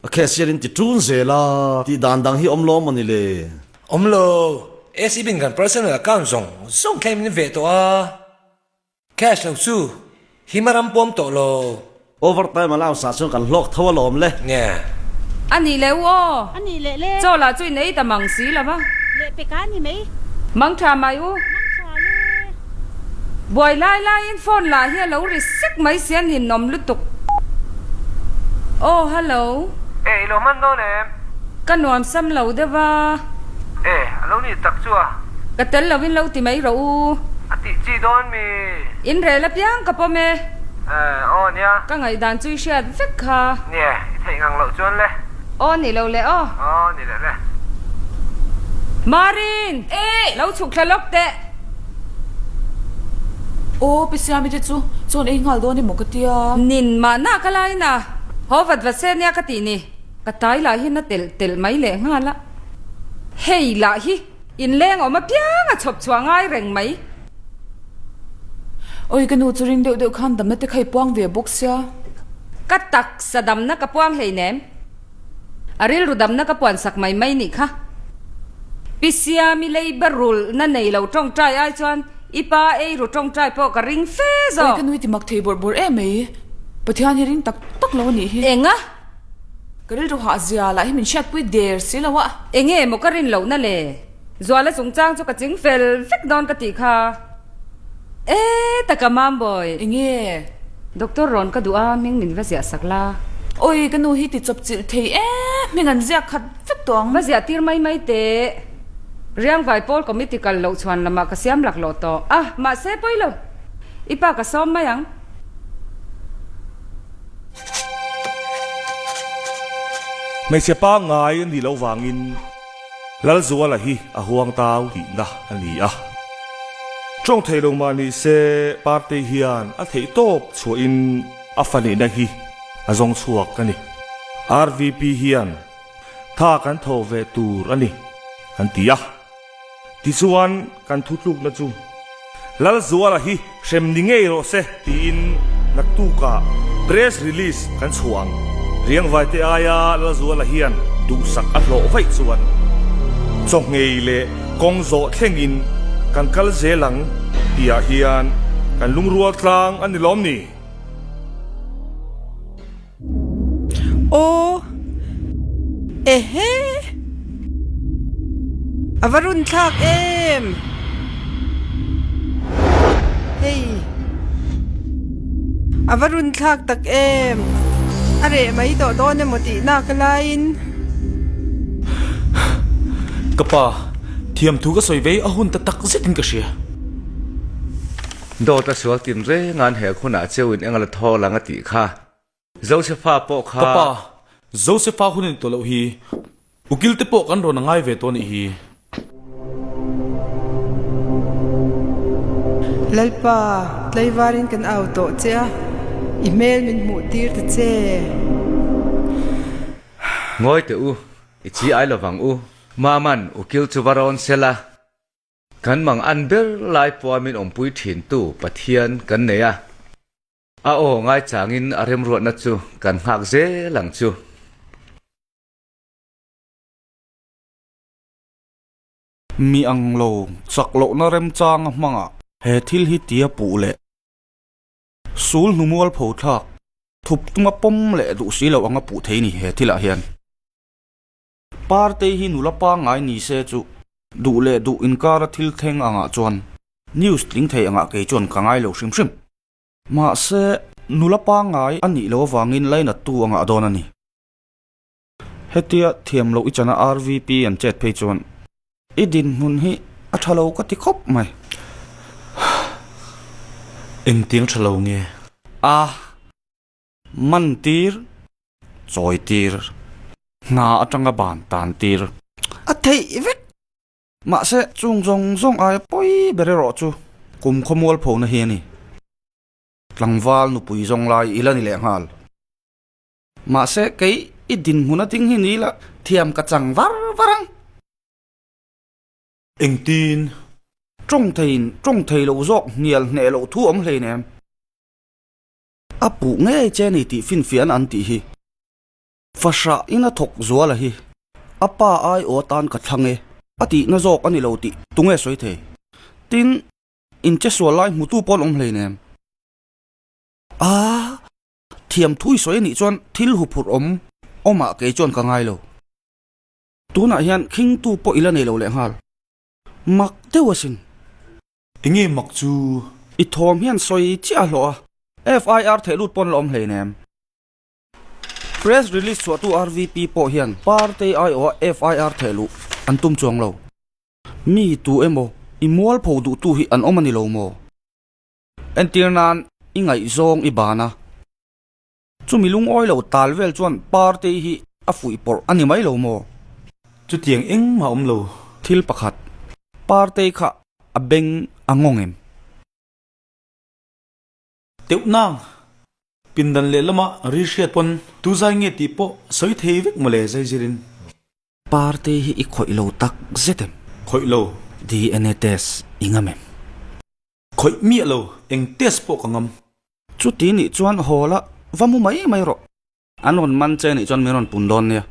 A cashier in ti ṭun zel a, tih dan dang hi awm lo maw ni le? Awm lo, ACB in kan personal account zawng zawng claim in veh tawh a, cash lo chu hima ram pawm tawh lo. Overtime allowance ah chuan kan hlawk tho alawm le. Nge. A nih leh u aw. A nih leh le. Chaw lah chu in ei ta mang si lo va. Leh pek a ni mai. Mang tha mai u. Mang tha le. Buai lai laiin phone lah hi a lo ri sek mai si a ninawm lutuk. Aw hello. E i lo hman dawn em? Ka nuam sam lo deuh a. E a lo ni tak chu a. Ka tel lovin lo ti mai rawh u. A tih chi dawn mi? In rel apiang ka pawm e. E aw nia. Ka ngaihdan chu i hriat vek kha. Nie, i theih ngang loh chuan le. Aw ni lo le aw. Aw ni leh le. Marin! E! Lo chhuk thla lawk teh. Aw Pi Siami te chu chawn ei nghal dawn emaw ka tia. Nin mahna ka lain a, haw vat vat se nia ka tih ni. Ka tai lah hi na telh telh mai leh nghal a. Hei lah hi inleng awm apiang a chhawp chhuah ngai reng mai. Awi ka nu chu ring deuh deuh khan damna te kha i puang ve bawk sia. Ka taksa damna ka puang hleinem. A rilru damna ka puan sak mai mai nih kha. Pi Siami leiba rulhna nei lo tawngtai ai chuan i pa ei ru tawngtai pawh ka ring fe zawk. Awi ka nui ti mak thei bawrh bawrh em mai. Pathian hi ring tak tak lo a nih hi. Enga? Ka rilru hah zia lah hi min hriatpui der si lo a. Enge maw ka rin lohna le? Zuala chungchang chu ka ching fel vek dawn ka tih kha. E taka Mambawi. Enge? Doctor rawn ka duh a, hming min va ziah sak la. Awi ka nu hi ti chawp chilh thei e, hming an ziak khat vek tawh ang. Va ziah tir mai mai teh. Riangvai pawl committee kal loh chhuan lamah ka siam lak loh tawh a, mahse pawi lo. I pa ka sawm mai ang. Hmeichhe pangngai a nih loh vangin. Lalzuala hi a huang tau tihna a ni a. Tawng thei lo mah ni se party hian a theih tawp chhuahin a fa neihna hi a zawng chhuak a ni. RVP hian tha kan tho ve tur a ni an ti a. Tichuan kan thutlukna chu Lalzuala hi hrem ni ngei rawh se tiin naktukah press release kan chhuah ang. Riangvaite aia Lalzuala hian duhsak a hlawh vaih chuan chawngei leh kawng zawh thlengin kan kal zel ang tihah hian kan lungrual tlang a ni lawm ni? Aw ehe a va run thlak em hei a va run thlak tak em a reh mai tawh dawn emaw tih nak laiin. Ka pa, thiamthu ka sawi vei a hun ta tak zetin ka hria. Dawt a sual tin reng an hek hunah cheu in eng a la thaw lang a tih kha. Josefa pawh kha. Ka pa, Josefa hun a ni tawh loh hi. Ukil te pawh kan rawn a ngai ve tawh a nih hi. Lalpa, tlaivarin kan au tawh che a, i hmel min hmuh tir ta che. Ngawi teh u, i chi ai lovang u. Maman, ukil chu va rawn sela. Kan mang an ber lai pawha min awmpui thintu Pathian kan nei a, a aw ngaichangin a remruatna chu kan nghak zel ang chu. Mi ang lo chak lohna remchanga hmangah he thil hi tia puh leh sul hnu mualpho thlak thup tuma pawm leh duh si lo anga puh thei ni he thilah hian. Partei hi nula pangngai ni se chu duh leh duh inkara thil thleng angah chuan news tling thei angah kei chuan ka ngai lo hrim hrim. Mahse, nula pangngai a nih loh avangin lainattu angah dawn a ni. Hetia thiam loh i chana RVP an chet phei chuan i dinhmun hi a tha lo ka ti khawp mai. Engtiang tha lo nge? A man tir, chawi tir, hna atanga ban tan tir a theih vek. Mahse, chung zawng zawng aia pawi ber erawh chu kum khawmual phona hi a ni. Tlangval nupui zawng lai i la ni leh nghal. Mahse, kei i dinhmun a ding hi ni la thiam ka chang var var ang. Engtin? Tawng theiin tawng thei lo zawk hnial hneh loh thu awm hleinem. A puh ngei che ni tih finfiahna an tih hi. Fahrah in a thawk zuala hi a pa ai aw atan ka thlang e a tihna zawk a ni lo tih tunge sawi thei? Tin, in che sual lai hmutu pawh an awm hleinem. A, thiam thu i sawi a nih chuan thil huphurh awm awmah kei chuan ka ngai lo. Tunah hian khingtu pawh i la nei lo lehnghal. Mak deuh asin. Enge mak chu? I thawm hian sawi chiah a hlawh a, FIR theih lut pawn la awm hleinem. Press release chhuahtu RVP pawh hian Partei aiawha FIR theh luh an tum chuang lo. Mi tu emaw i mualpho duhtu hi an awm a ni lo maw? Entir nan i ngaihzawng i ban a. Chumi lungawi lo tal vel chuan Partei hi a fuih pawrh a ni mai lo maw? Chutiang engmah awm lo. Thil pakhat, Partei kha a beng a ngawng em? Teuh nang, pindan lehlamah ri hriat pawn tu zai nge tih pawh sawi thei vek mawle zaizirin. Parte hi i khawih lo tak zet em? Khawih lo. DNA test i ngam em? Khawih miah lo, eng test pawh ka ngam. Chuti nih chuan haw la, va mu mai mai rawh. An rawn man che nih chuan min rawn pun dawn nia.